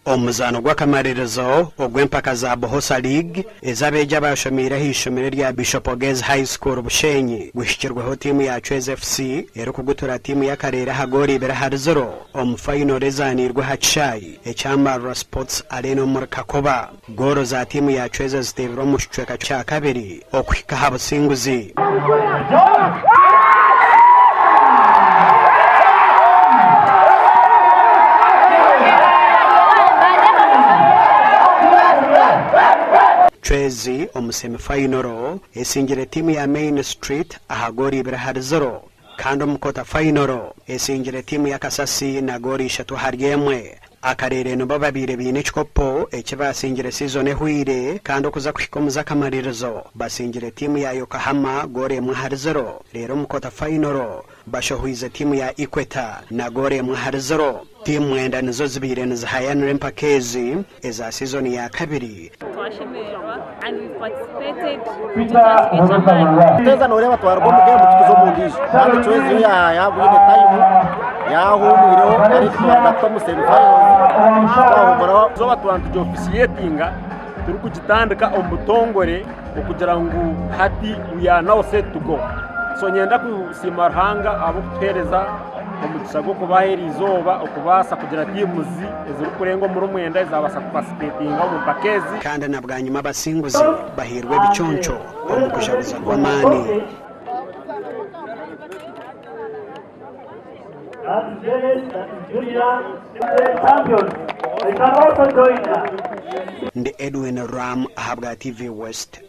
Omuzaano gw'akamaririzo ogw'empaka za Buhosa League ez'abeegi abaashomeire ah'eishomero erya Bishop Ogezi High School Bushenyi guhikirweho tiimu ya Chwezi FC erikugutura tiimu y'Akareere aha goolo ibiri ahari ziro omu fayinoro ezaaniirwe aha kishaayi ekya Mbarara Sports Arena omuri Kakoba. Goolo za tiimu ya Chwezi ziteebirwe omu kicweka kya kabiri okuhika aha businguzi. Chwezi omu semi fayinoro esingire tiimu ya Main Street aha goolo ibiri ahari ziro kandi omu kota fayinoro esingire tiimu ya Kasasi na goolo ishatu ahari emwe. Akareere nibo babaire baine ekikopo eki baasingire siizoni ehweire kandi okuza kuhika omu z'akamaririzo basingire tiimu ya Yokohama goolo emwe ahari ziro reero omu kota fayinoro bashohoize tiimu ya Equator na goolo emwe ahari ziro. Tiimu mwenda nizo zibaire nizihayanira empaka ezi eza siizoni ya kabiri. Twashemererwa and we've participated nikyo kyasiga eky'amaani. Teeza nooreeba twaruga omu geemu tukuza omu ndiijo kandi Chwezi yo yaabwine tayimu yaahuumwireho kandi twaruga tuta omu semi finals twahuumuraho. Izooba twaba nitugiofisiyetinga turikugitandika omu butongore okugira ngu hati we are now set to go. So niinyenda kusiima Ruhanga ahabw'okutuheereza omugisha gw'okubaho eri izooba okubaasa kugira tiimuzi ezirikurenga omuri mwenda ezabaasa kupatisipetinga omu mpaka ezi. Kandi na bwanyima abasinguzi bahairwe ebiconco omu kujaguza kw'amaani. Ndi Edwin Ram ahabwa TV West.